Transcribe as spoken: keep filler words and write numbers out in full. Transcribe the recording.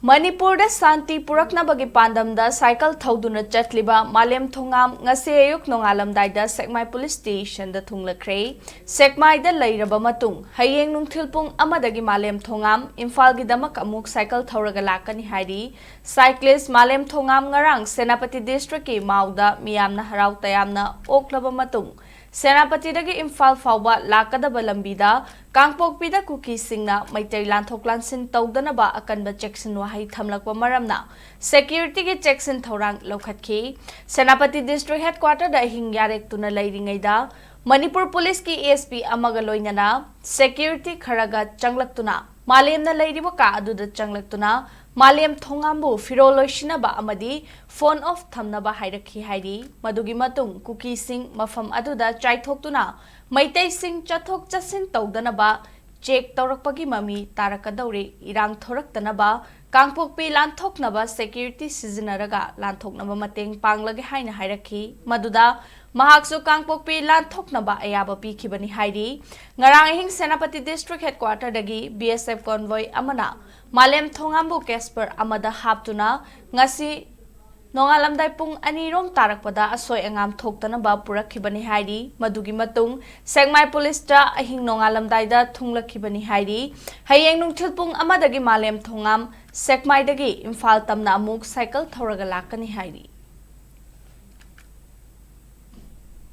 ꯃꯅꯤꯄꯨꯔꯗ ꯁꯥꯟꯇꯤ ꯄꯨꯔꯛꯅꯕꯒꯤ ꯄꯥꯟꯗꯝꯗ ꯁꯥꯏꯀꯜ ꯊꯧꯗꯨꯅ ꯆꯠꯂꯤꯕ ꯃꯥꯂꯦꯝ ꯊꯣꯉꯥꯝ ꯉꯁꯤ ꯑꯌꯨꯛ ꯅꯣꯡꯉꯥꯂꯝꯗꯥꯏꯗ ꯁꯦꯛꯃꯥꯏ ꯄꯨꯂꯤꯁ ꯁ꯭ꯇꯦꯁꯟꯗ ꯊꯨꯡꯂꯈ꯭ꯔꯦ꯫ ꯁꯦꯛꯃꯥꯏꯗ ꯂꯩꯔꯕ ꯃꯇꯨꯡ ꯍꯌꯦꯡ ꯅꯨꯡꯊꯤꯜ ꯄꯨꯡ ꯑꯃꯗꯒꯤ ꯃꯥꯂꯦꯝ ꯊꯣꯉꯥꯝ ꯏꯝꯐꯥꯜꯒꯤꯗꯃꯛ ꯑꯃꯨꯛ ꯁꯥꯏꯀꯜ ꯊꯧꯔꯒ ꯂꯥꯛꯀꯅꯤ ꯍꯥꯏꯔꯤ꯫ ꯁꯥꯏꯀ꯭ꯂꯤꯁ ꯃꯥꯂꯦꯝ ꯊꯣꯉꯥꯝ ꯉꯔꯥꯡ ꯁꯦꯅꯥꯄꯇꯤ ꯗꯤꯁꯇ꯭ꯔꯤꯛꯀꯤ ꯃꯥꯎꯗ ꯃꯤꯌꯥꯝꯅ ꯍꯔꯥꯎ ꯇꯌꯥꯝꯅ ꯑꯣꯛꯂꯕ ꯃꯇꯨꯡ ꯁꯦꯅꯥꯄꯇꯤꯗꯒꯤ ꯏꯝꯐꯥꯜ ꯐꯥꯎꯕ ꯂꯥꯛꯀꯗꯕ ꯂꯝꯕꯤꯗ ꯀꯥꯡꯄꯣꯛꯄꯤꯗ ꯀꯨꯀꯤꯁꯤꯡꯅ ꯃꯩꯇꯩ ꯂꯥꯟꯊꯣꯛ ꯂꯥꯟꯁꯤꯟ ꯇꯧꯗꯅꯕ ꯑꯀꯟꯕ ꯆꯦꯛꯁꯤꯟ ꯋꯥꯍꯩ ꯊꯝꯂꯛꯄ ꯃꯔꯝꯅ ꯁꯦꯀ꯭ꯌꯨꯔꯤꯇꯤꯒꯤ ꯆꯦꯛꯁꯤꯟ ꯊꯧꯔꯥꯡ ꯂꯧꯈꯠꯈꯤ꯫ ꯁꯦꯅꯥꯄꯇꯤ ꯗꯤꯁꯇ꯭ꯔꯤꯛ ꯍꯦꯗꯀ꯭ꯋꯥꯇꯔꯗ ꯑꯍꯤꯡ ꯌꯥꯔꯦꯛꯇꯨꯅ ꯂꯩꯔꯤꯉꯩꯗ ꯃꯅꯤꯄꯨꯔ ꯄꯨꯂꯤꯁꯀꯤ ꯑꯦꯁ ꯄꯤ ꯑꯃꯒ ꯂꯣꯏꯅꯅ ꯁꯦꯀ꯭ꯌꯨꯔꯤꯇꯤ ꯈꯔꯒ ꯆꯪꯂꯛꯇꯨꯅ ꯃꯥꯂꯦꯝꯅ ꯂꯩꯔꯤꯕ ꯀꯥ ꯑꯗꯨꯗ ꯆꯪꯂꯛꯇꯨꯅ ꯃꯥꯂꯦꯝ ꯊꯣꯉꯥꯝꯕꯨ ꯐꯤꯔꯣꯜ ꯂꯣꯏꯁꯤꯟꯅꯕ ꯑꯃꯗꯤ ꯐꯣꯟ ꯑꯣꯐ ꯊꯝꯅꯕ ꯍꯥꯏꯔꯛꯈꯤ ꯍꯥꯏꯔꯤ꯫ ꯃꯗꯨꯒꯤ ꯃꯇꯨꯡ ꯀꯨꯀꯤꯁꯤꯡ ꯃꯐꯝ ꯑꯗꯨꯗ ꯆꯥꯏꯊꯣꯛꯇꯨꯅ ꯃꯩꯇꯩꯁꯤꯡ ꯆꯠꯊꯣꯛ ꯆꯠꯁꯤꯟ ꯇꯧꯗꯅꯕ ꯆꯦꯛ ꯇꯧꯔꯛꯄꯒꯤ ꯃꯃꯤ ꯇꯥꯔꯛꯀꯗꯧꯔꯤ꯫ ꯏꯔꯥꯡ ꯊꯣꯔꯛꯇꯅꯕ ꯀꯥꯡꯄꯣꯛꯄꯤ ꯂꯥꯟꯊꯣꯛꯅꯕ ꯁꯦꯀ꯭ꯌꯨꯔꯤꯇꯤ ꯁꯤꯖꯤꯟꯅꯔꯒ ꯂꯥꯟꯊꯣꯛꯅꯕ ꯃꯇꯦꯡ ꯄꯥꯡꯂꯒꯦ ꯍꯥꯏꯅ ꯍꯥꯏꯔꯛꯈꯤ꯫ ꯃꯗꯨꯗ ꯃꯍꯥꯛꯁꯨ ꯀꯥꯡꯄꯣꯛꯄꯤ ꯂꯥꯟꯊꯣꯛꯅꯕ ꯑꯌꯥꯕ ꯄꯤꯈꯤꯕꯅꯤ ꯍꯥꯏꯔꯤ꯫ ꯉꯔꯥꯡ ꯑꯍꯤꯡ ꯁꯦꯅꯥꯄꯇꯤ ꯗꯤꯁꯇ꯭ꯔꯤꯛ ꯍꯦꯗꯀ꯭ꯋꯥꯇꯔꯗꯒꯤ ꯕꯤ ꯑꯦꯁ ꯑꯦꯐ ꯀꯣꯟꯚꯣꯏ ꯑꯃꯅ ꯃꯥꯂꯦꯝ ꯊꯣꯉꯥꯝꯕꯨ ꯀꯦꯁꯄꯔ ꯑꯃꯗ ꯍꯥꯞꯇꯨꯅ ꯉꯁꯤ ꯅꯣꯡꯉꯥꯂꯝꯗꯥꯏ ꯄꯨꯡ ꯑꯅꯤꯔꯣꯝ ꯇꯥꯔꯛꯄꯗ ꯑꯁꯣꯏ ꯑꯉꯥꯝ ꯊꯣꯛꯇꯅꯕ ꯄꯨꯔꯛꯈꯤꯕꯅꯤ ꯍꯥꯏꯔꯤ꯫ ꯃꯗꯨꯒꯤ ꯃꯇꯨꯡ ꯁꯦꯛꯃꯥꯏ ꯄꯨꯂꯤꯁꯇ ꯑꯍꯤꯡ ꯅꯣꯡꯉꯥꯂꯝꯗꯥꯏꯗ ꯊꯨꯡꯂꯛꯈꯤꯕꯅꯤ ꯍꯥꯏꯔꯤ꯫ ꯍꯌꯦꯡ ꯅꯨꯡꯊꯤꯜ ꯄꯨꯡ ꯑꯃꯗꯒꯤ ꯃꯥꯂꯦꯝ ꯊꯣꯉꯥꯝ ꯁꯦꯛꯃꯥꯏꯗꯒꯤ ꯏꯝꯐꯥꯜ ꯇꯝꯅ ꯑꯃꯨꯛ ꯁꯥꯏꯀꯜ ꯊꯧꯔꯒ ꯂꯥꯛꯀꯅꯤ ꯍꯥꯏꯔꯤ꯫